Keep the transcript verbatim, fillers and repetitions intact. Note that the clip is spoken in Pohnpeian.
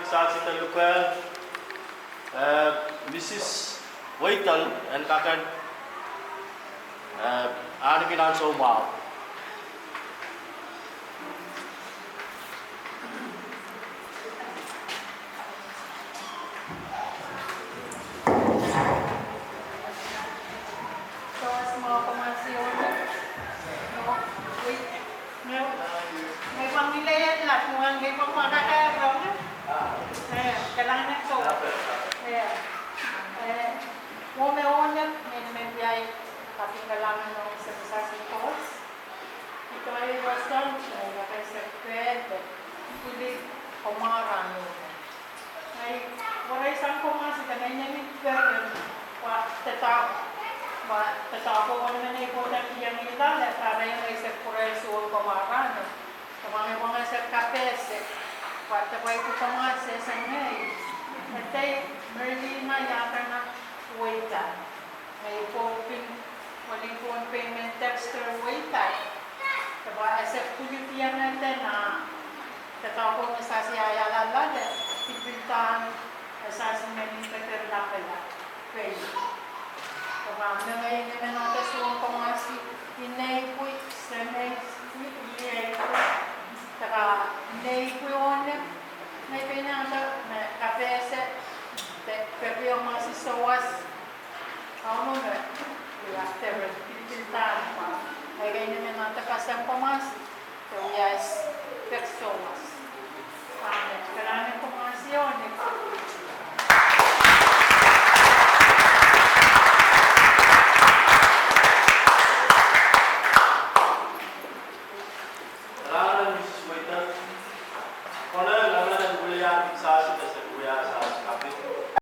Sahsihda luke, eh, Mrs Weidal en kak, eh, ahneki nan soumwahu. Ngehi pahn ngilehiong lah, tuan ngehi pahn wahda kahrong. Eh, kalahngan en Koht. Eh, eh, mwo me onek, men, men wiahiong kaping kalahngan ong Semsasi Koht. Ih tohn roson, eh, ia kei sekret, pwili, komw rahn oh. Ngehi, were sang komw mahs, ih tohn ngehi men peren, wa teta, wa teta ko wen men ei kohda kihong ih lel, eh, pahrehiong ei sehse pwurehng soun komw rahn oh. Komw ngehi wahn sehse kapehse, wa tepwei komw mahs sehse ngehi. Edei Merlina Iakana Weidal. Ngehi pwopin, wali pwon payment Dexter Weidal. Tepwa ese pwili tiang ede nan. Teta ko me sasi ayalala de, pilipil dahn, e sasi meni peker lapala. Pei. Tepwa me ngehi ngehi men ante soun komw mahs, inei pwil, semei pwil, inei pwil. Tepwa inei pwil one, ngehi pei nante me kapehse, de, peki o mahs sawas. Kauno me, ia, tepwa pilipil dahn pwa. Ngehi ngehi men ante pasang komw mahs, de wia pek sawas.